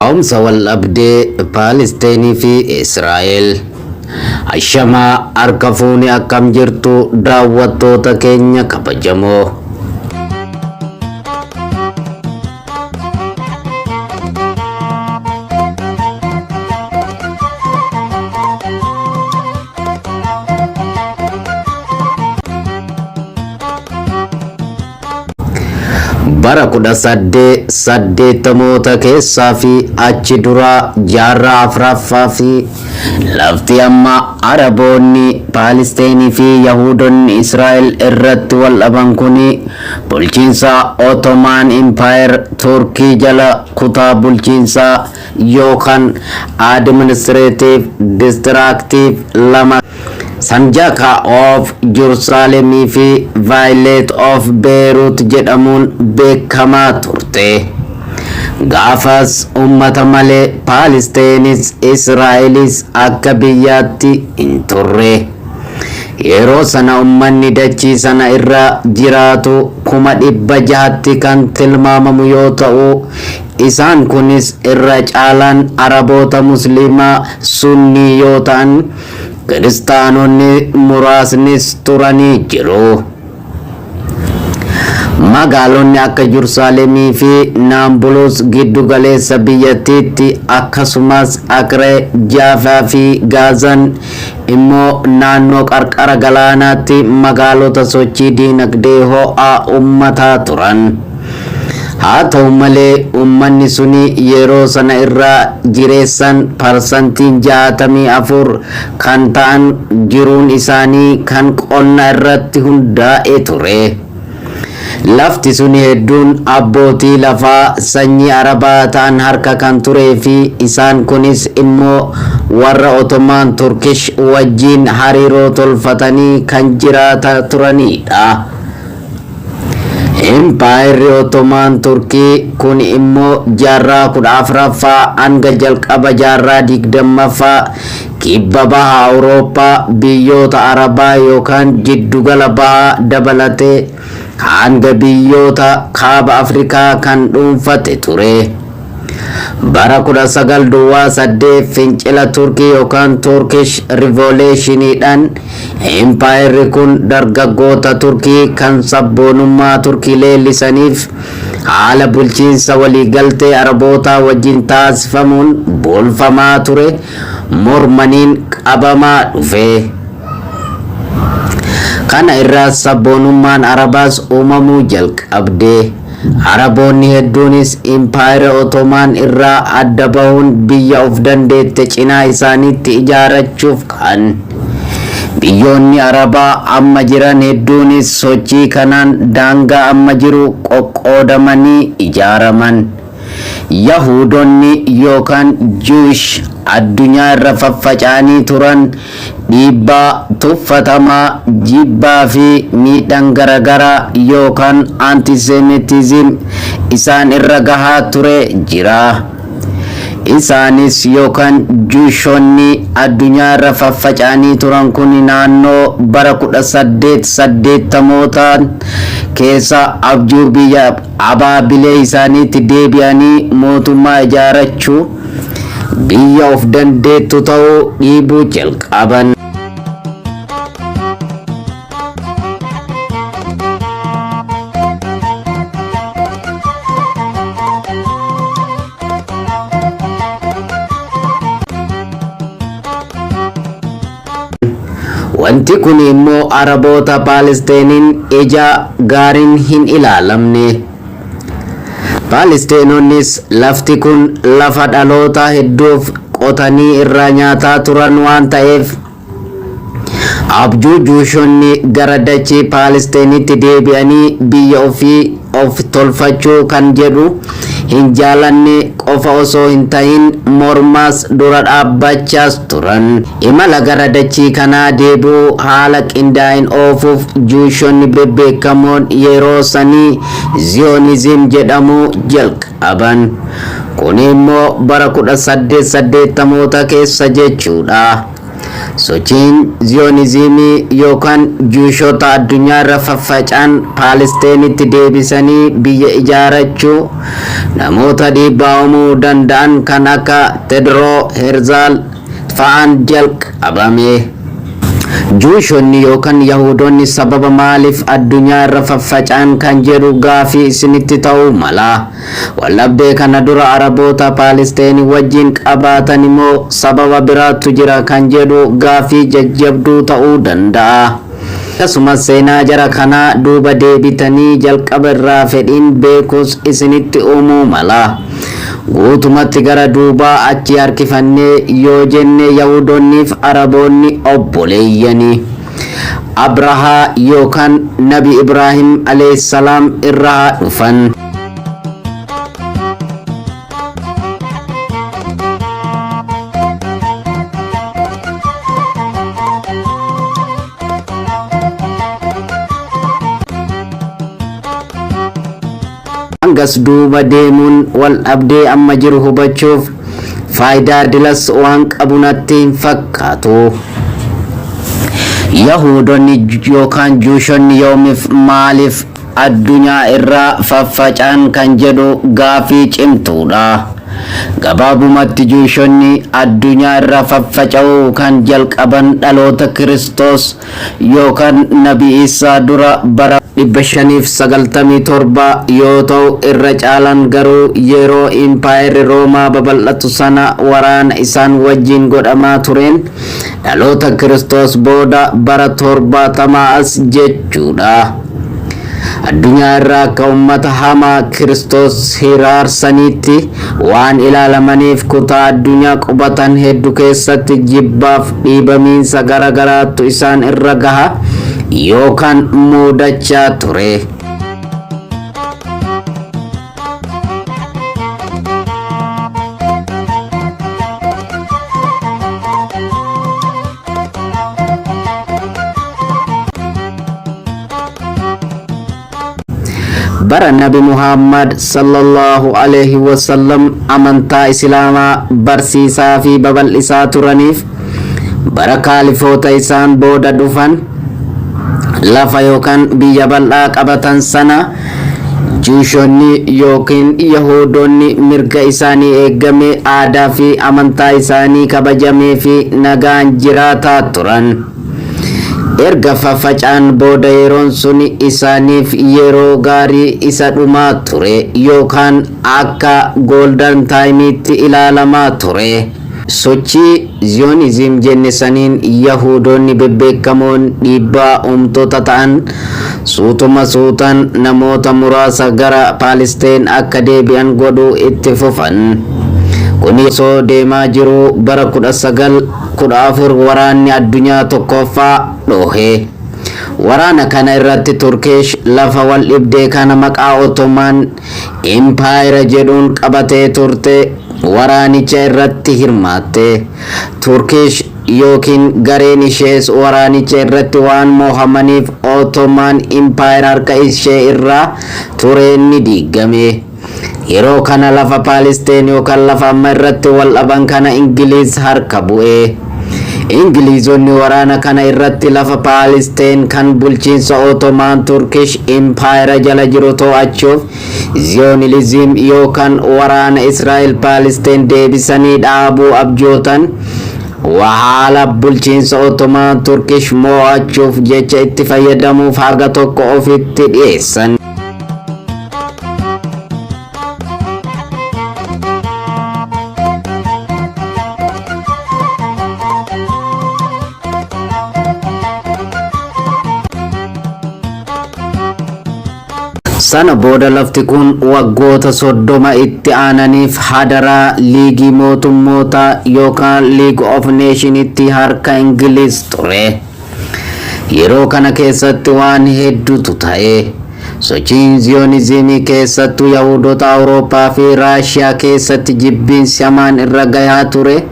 Ka'umsa waldhabdee Paalisteenii fi Israa'el. Ashamaa harka fuune akkam jirtu daawwattoota keenya kabajamoo. Bara 1880moota keessaa fi achi duraa jaarraa afraffaa fi lafti amma Araboonni Paalisteenii fi Yahuudonni Israa'el irratti wal dhaban kuni bulchiinsa Ottoman Empire Turkii jala kutaa bulchiinsaa yookaan administrative distractive lama Sanjaka of Jerusalem fi Violet of Beirut jedhamuun beekamaa turte. Gaafas ummata malee Paalisteenis Israa'elis akka biyyaatti hin turre. Yeroo sana ummanni dachii sana irra jiraatu 600,000tti kan tilmaamamu yoo ta'u, isaan kunis irra caalaan Araboota Musliimaa Sunnii yoo ta'an, Kiristaanonni muraasnis turanii jiru. Magaalonni akka Jurusaalemii fi Naambulus giddu galeessa biyyattiitti akkasumas Akree, Jaafaa fi Gaazaan immoo naannoo qarqara galaanaatti magaalota sochii diinagdee ho'aa ummataa turan. Haa ta'u malee ummanni suni yeroo sana irra jireessan parsantiin 64 kan ta'an jiruun isaanii kan qonna irratti hundaa'e ture. Lafti suni hedduun abbootii lafaa sanyii Arabaa ta'an harka kan turee fi isaan kunis immoo warra Ottoman Turkish wajjin hariiroo tolfatanii kan jiraata turaniidha. Impaayerri Ottomaan Turkii kun immoo jaarraa 14ffaa hanga jalqaba jaarraa 20ffaa kibba baha Awurooppaa biyyoota Arabaa yookaan jiddugala bahaa dabalatee hanga biyyoota kaaba Afrikaa kan dhuunfate ture. Bara 1908 fincila Turkii yookaan Turkish Revolutionidhaan impaayerri kun dargaggoota Turkii kan sabboonummaa Turkii leellisaniif haala bulchiinsa waliigaltee Arabootaa wajjin taasifamuun bulfamaa ture mormaniin qabamaa dhufe. Kana irraas sabboonummaan Arabaas uumamuu jalqabde. Araboonni hedduunis Impaayera Otomaan irraa adda bahuun biyya of dandeette cinaa isaaniitti ijaarachuuf ka'an. Biyyoonni Arabaa amma jiran hedduunis sochii kanaan daangaa amma jiru qoqqoodamanii ijaaraman. Yahuudonni yookaan Jewish addunyaa irra faffaca'anii turan dhiibbaa, tuffatamaa, jibbaa fi miidhaan garagaraa yookaan antisemitism isaan irra gahaa ture jira. Isaanis yookaan Jewishonni addunyaa irra faffaca'anii turan kun naannoo bara 1880mootaan keessa abjuu biyya abaabilee isaaniitti deebi'anii mootummaa ijaarachuu biyya of dandeettu ta'uu dhiibuu jalqaban. Wanti kun immoo Araboota Paalisteeniin ija gaariin hin ilaalamne. Paalisteenonnis lafti kun lafa dhaloota hedduuf qotanii irraa nyaataa turan waan ta'eef abjuu Juushonni gara dachii Paalisteenitti deebi'anii biyya ofii of tolfachuu kan jedhu hin jaalanne qofa osoo hin ta'in mormaas dura dhaabbachaas turan. Imala gara dachii kanaa deebi'uu haala qindaa'een oofuuf Juushonni bebbeekamoon yeroo sanii Ziyonizim jedhamuu jalqaban. Kun immoo bara 1880moota keessa jechuudha. Sochiin Ziyoonizimii yookaan Juushota addunyaa irra faffaca'an Paalisteenitti deebisanii biyya ijaarachuu namoota dhiibbaa uumuu danda'an kan akka Tedroo Herzaal fa'aan jalqabame. Juushonni yookaan Yahudoonni sababa maaliif addunyaa irra faffaca'an kan jedhu gaafii isinitti ta'uu mala. Waldhabdee kana dura Araboota Paalisteenii wajjin qabaatan immoo sababa biraatu jira kan jedhu gaafii jajjabduu ta'uu danda'a. Akkasumas seenaa jara kanaa duuba deebitanii jalqaba irraa fedhiin beekus isinitti uumuu mala. Guutumatti gara duubaa achi harkifannee yoo jenne Yahudoonniif Araboonni obboleeyyani. Abrahaa yookaan Nabi Ibraahim alayhissalaam irraa dhufan. Hangas duuba deemuun wal dhabdee amma jiru hubachuuf faayidaa dilas waan qabu natti hin fakkaatu. Yahuudonni yookaan Juushonni yoomiif maaliif addunyaa irraa faffaca'an kan jedhu gaafii cimtuudha. Gabaabumatti Juushonni addunyaa irraa faffaca'uu kan jalqaban dhaloota Kiristoos yookaan Nabi Isaa dura bara 597 yoo ta'u, irra caalaan garuu yeroo impaayerri Roomaa babal'atu sana waraana isaan wajjin godhamaa tureen dhaloota Kiristoos booda bara 70 as jechuudha. Addunyaa irraa akka uummata hamaa Kiristoos hiraarsaniitti waan ilaalamaniif kutaa addunyaa qubatan hedduu keessatti jibbaaf dhiibamiinsa gara garaatu isaan irra gaha yookaan muudachaa ture. Bara Nabi Muhammad sallallahu alaihi wasallam amantaa Islaamaa barsiisaa fi babal'isaa turaniif bara kaalifoota isaan booda dhufan lafa yookaan biyya bal'aa qabatan sana Juushonni yookiin Yahudoonni mirga isaanii eegame, aadaa fi amantaa isaanii kabajamee fi nagaan jiraataa turan. Erga faffaca'an booda yeroon sun isaaniif yeroo gaarii isa dhumaa ture yookaan akka golden timeitti ilaalamaa ture. Sochii Zionism jenne saniin Yahudoonni bebbeekamoon dhiibbaa uumtoota ta'an suutuma suutaan namoota muraasa gara Paalisteen akka deebi'an godhuu itti fufan. Kuni osoo deemaa jiruu bara 1914 waraanni addunyaa tokkoffaa dhohe. Waraana kana irratti Turkish lafa wal dhibdee kana maqaa Ottoman Empire jedhuun qabatee turte waraanicha irratti hirmaatte. Turkish yookiin gareen ishees waraanicha irratti waan mohamaniif Ottoman Empire harka ishee irraa tureen ni diigame. Yeroo kana lafa Paalisteen yookaan lafa amma irratti wal dhaban kana Ingiliz harka bu'e. Ingiliizonni waraana kana irratti lafa Paalisteen kan bulchiinsa Ottoman Turkish Empire jala jiru to'achuuf Zionism yookaan waraana Israa'el Paalisteen deebisanii dhaabuu abjootan haala bulchiinsa Ottoman Turkish mo'achuuf jecha itti fayyadamuuf haga tokko ofitti dhiyeessan. Sana booda lafti kun waggoota 30 itti aananiif hadaraa Liigii Mootummoota yookaan League of Nationitti harka Ingiliz ture. Yeroo kana keessatti waan hedduutu ta'e. Sochiin Ziyoonizimii keessattuu Yahudoota Awurooppaa fi Raashiyaa keessatti jibbiinsi hamaan irra gahaa ture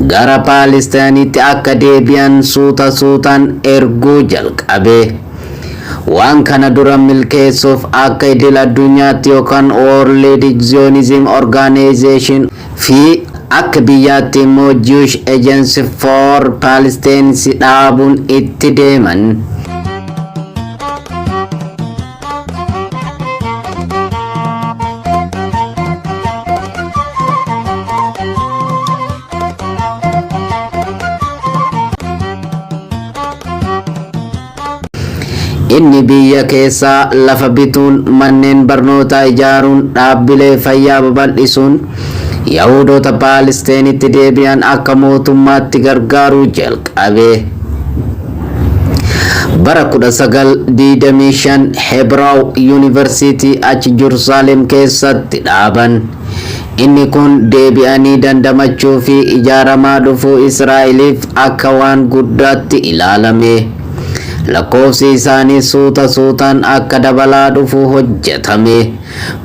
gara Paalistaanitti akka deebi'an suuta suutaan erguu jalqabe. Waan kana dura milkeessuuf akka idil addunyaatti yookaan World Zionism Organization fi Akka biyyaatti immoo Jewish Agency for Palestine dhaabuun itti deeman. Inni biyya keessaa lafa bituun, manneen barnootaa ijaaruun, dhaabbilee fayyaa babal'isuun Yahudoota Paalisteenitti deebi'an akka mootummaatti gargaaruu jalqabe. Bara 1925 Hebraaw Yuunivarsiitii achi Jerusaalem keessatti dhaaban. Inni kun deebi'anii dandamachuu fi ijaaramaa dhufuu Israa'eliif akka waan guddaatti ilaalame. Lakkoofsi isaanii suuta suutaan akka dabalaa dhufu hojjetame.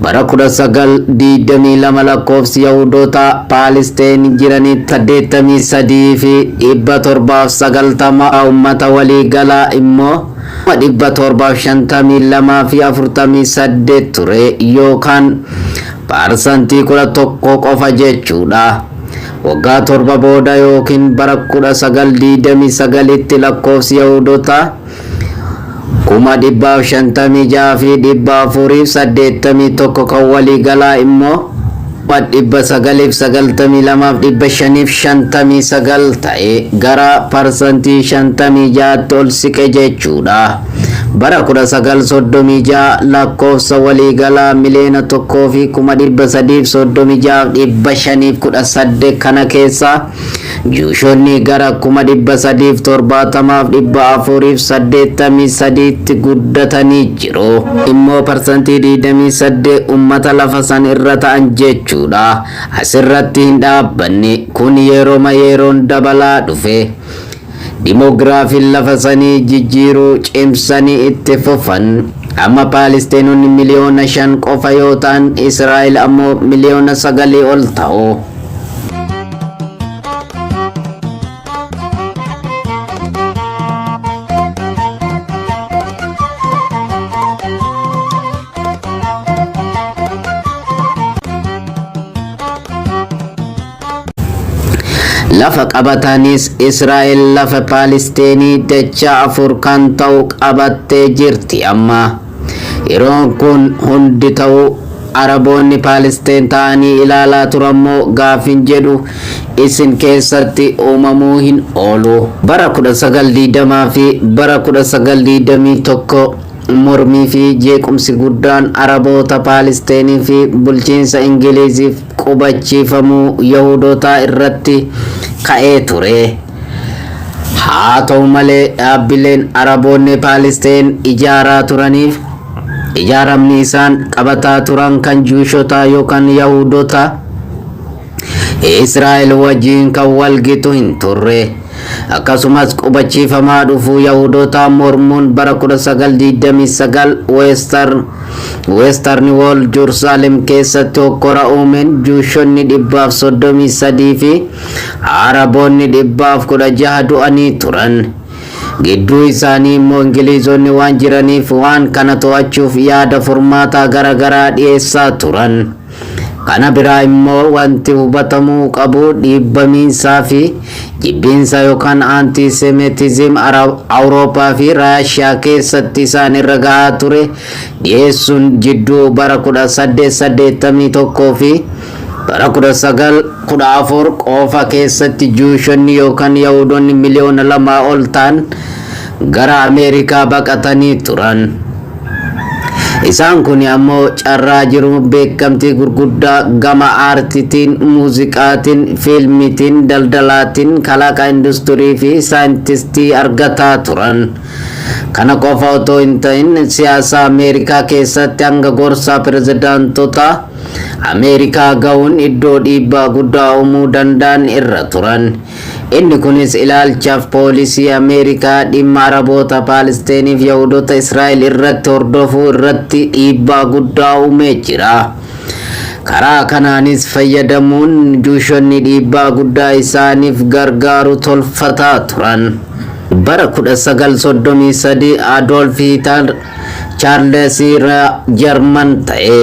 Bara 1922 lakkoofsi Yahudoota Paalisteen jiranii 83 fi 790, uummata waliigalaa immoo 752 fi 48 ture, yookaan 11% qofa jechuudha. Waggaa 7 booda yookiin bara 1929tti lakkoofsi Yahudoota 156,481, kan waliigalaa immoo 992,559 ta'e, gara 56%tti ol siqe jechuudha. Bara 1936 lakkoofsa waliigalaa 1,336,518 kana keessa Juushonni gara 370,483tti guddatanii jiru. Immoo 28% uummata lafa san irra ta'an jechuudha. Asirratti hin dhaabbanne, kun yerooma yeroon dabalaa dhufe. Dimogiraafiin lafa sanii jijjiiruu cimsanii itti fufan. Amma Paalesteenonni 5 miliyoona qofa yoo ta'an, Israa'el ammoo 9 miliyoona ol ta'u. Lafa qabatanis Israa'el lafa Paalesteenii dachaa afur kan ta'u qabattee jirti amma. Yeroon kun hundi ta'u Araboonni Paalesteen ta'anii ilaalaa turammoo gaafin jedhu isin keessatti uumamuu hin oolu. Bara 1920 fi bara 1921 mormii fi jeequmsi guddaan Araboota Paalesteenii fi bulchiinsa Ingiliziif qubachiifamuu Yahudotaa irratti ka'ee ture. Haa ta'u malee, dhaabbileen Araboonni Paalesteen ijaaraa turaniif ijaaramni isaan qabataa turan kan Juushotaa yookaan Yahudota Israa'el wajjin kan walgitu hin turre. Akkasumas qubachiifamaa dhufuu Yahudotaa mormuun bara 1929 Western Wall Jerusalem keessatti hokkora uumeen Juushonni 133 fi Araboonni 116 du'anii turan. Gidduu isaanii immoo Ingiliizonni waan jiraniif waan kana to'achuuf yaada furmaataa gara garaa dhiyeessaa turan. Kana biraa immoo wanti hubatamuu qabu dhiibbamiinsaa fi jibbiinsa yookaan antisemitism Awurooppaa fi Raashiyaa keessatti isaan irra gahaa ture dhiyeessuun jidduu bara 1881 fi bara 1914 qofa keessatti Juushonni yookaan Yahudonni 2 miliyoona ol ta'an gara Ameerikaa baqatanii turan. Isaan kun ammoo carraa jiru beekamtii gurguddaa gama aartiitiin, muuziqaatiin, fiilmiitiin, daldalaatiin, kalaqa industirii fi saayintistii argataa turan. Kana qofa otoo hin ta'in, siyaasa Ameerikaa keessatti hanga gorsaa pirezidaantota Ameerikaa gahuun iddoo dhiibbaa guddaa uumuu danda'an irra turan. Inni kunis ilaalchaaf poolisii Ameerikaa dhimma Araboota Paalesteeniif Yahudota Israa'el irratti hordofuu irratti dhiibbaa guddaa uumee jira. Karaa kanaanis fayyadamuun Juushonni dhiibbaa guddaa isaaniif gargaaru tolfataa turan. Bara 1933 Adolf Hitler Chancellor Jarman ta'e.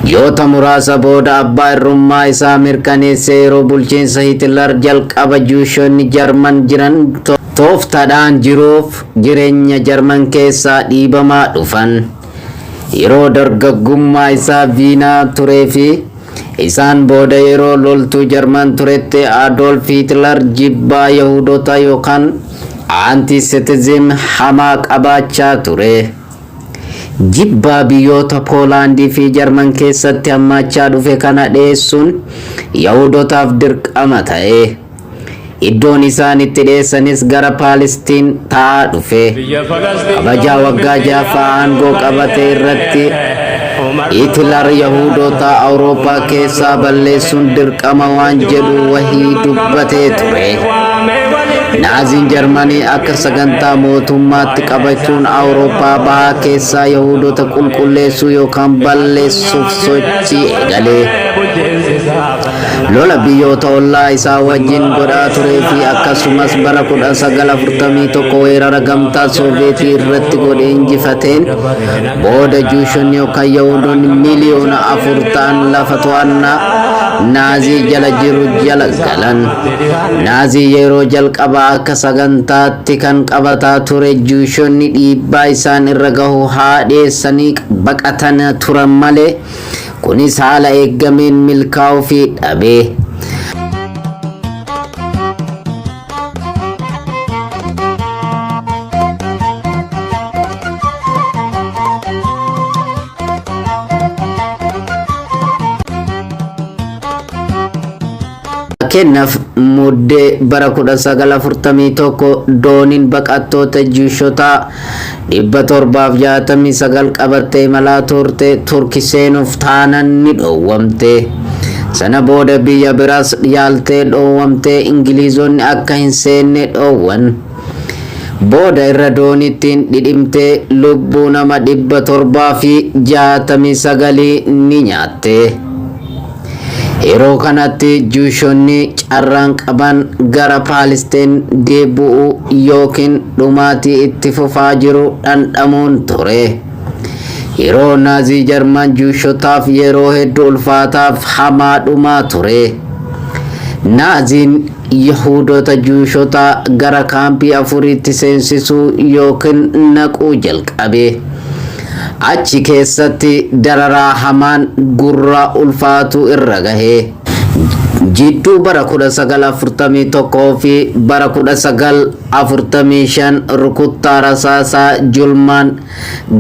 Ji'oota muraasa booda abbaa irrummaa isaa mirkaneessee yeroo bulchiinsa Hitler jalqaba Juushonni Jarman jiran tooftaadhaan jiruuf jireenya Jarman keessaa dhiibamaa dhufan. Yeroo dargaggummaa isaa Viinaa turee fi isaan booda yeroo loltuu Jarman turetti Adolf Hitler jibbaa Yahudotaa yookaan antisemitism hamaa qabaachaa ture. Jibbaa biyyoota Poolaandii fi Jarman keessatti hammaachaa dhufe kana dheessuun Yahudotaaf dirqama ta'e. Iddoon isaan itti dheessanis gara Paalistiin ta'aa dhufe. Kabajaa waggaa ja'affaa aangoo qabate irratti Hitler Yahudota Awurooppaa keessaa balleessuun dirqama waan jedhu wahii dubbatee ture. Naaziin Jarmanii akka sagantaa mootummaatti qabachuun Awurooppaa bahaa keessaa Yahudota qulqulleessuu yookaan balleessuuf sochii eegale. Lola biyyoota ollaa isaa wajjin godhaa turee fi akkasumas bara 1941 weerara gamtaa Sooviyetii irratti godhe injifateen booda Juushonni yookaan Yahudoonni 4 miliyoona ta'an lafa to'annaa Naazii jala jiru jala galan. Naazii yeroo jalqabaa akka sagantaatti kan qabataa ture Juushonni dhiibbaa isaan irra gahu haa dhiyeessanii baqatan turan malee kunis haala eeggameen milkaa'uu fi dhabe. Fakkeenyaaf, Muddee bara 1941 dooniin baqattoota Juushotaa 769 qabattee imalaa turte Turki seenuuf taanan ni dhoowwamte. Sana booda biyya biraas yaaltee dhoowwamtee Ingiliizonni akka hin seenne dhoowwan. Booda irra doonittiin dhidhimtee lubbuu nama 769 ni nyaatte. Yeroo kanatti Juushonni carraan qaban gara Paalistiin deebi'uu yookiin dhumaatii itti fufaa jiru dhandhamuun ture. Yeroo Naazii Jarman Juushotaaf yeroo hedduu ulfaataaf hamaa dhumaa ture. Naaziin Yahudota Juushota gara kaampii afuriitti seensisuu yookiin naquu jalqabe. Achi keessatti dararaa hamaan gurra ulfaatu irra gahe. Jidduu bara 1941 fi bara 1945 rukuttaa rasaasaa, julmaan,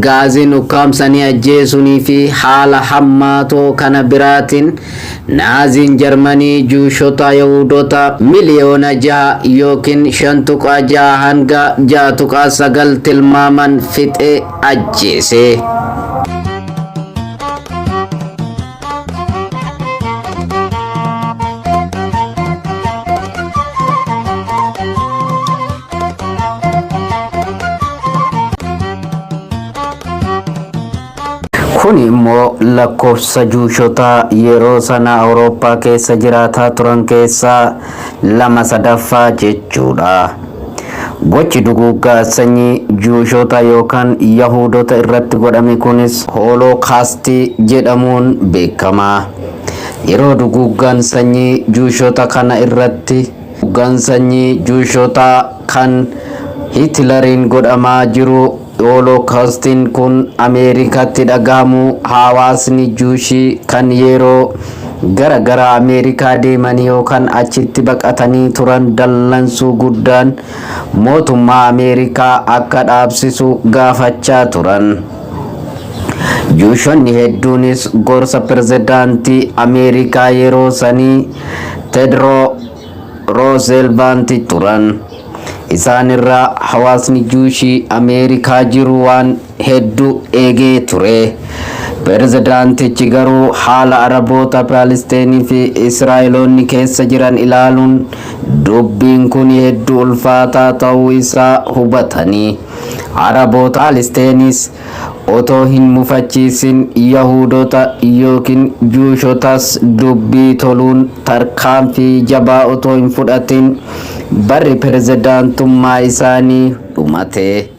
gaaziin ukkaamsanii ajjeesuunii fi haala hammaatoo kana biraatiin Naaziin Jarmanii Juushota Yahudota 6 miliyoona yookiin 5.6 hanga 6.9 tilmaaman fixe ajjeese. Kun immoo lakkoofsa Juushotaa yeroo sana Awurooppaa keessa jiraataa turan keessaa lama sadaffaa jechuudha. Gochi duguuggaa sanyii Juushota yookaan Yahuudota irratti godhame kunis Hoolokaastii jedhamuun beekama. Yeroo duguuggaan sanyii Juushota kana irratti duguuggaan sanyii Juushotaa kan Hitleriin godhamaa jiru Hoolokaastiin kun Ameerikaatti dhagahamu, hawaasni Juushii kan yeroo gara gara Ameerikaa deemanii yookaan achitti baqatanii turan dallansuu guddaan mootummaa Ameerikaa akka dhaabsisu gaafachaa turan. Juushonni hedduunis gorsa pirezidaantii Ameerikaa yeroo sanii Teedroo Roozelvaanti turan. Isaan irraa hawaasni Juushii Ameerikaa jiru waan hedduu eegee ture. Pirezidaantichi garuu haala Araboota Paalesteenii fi Israa'eloonni keessa jiran ilaaluun dubbiin kun hedduu ulfaataa ta'uu isaa hubatanii, Araboota Paalesteenis otoo hin mufachiisin Yahuudota yookiin Juushotas dubbii toluun tarkaanfii jabaa otoo hin fudhatin barri pirezidaantummaa isaanii dhumate.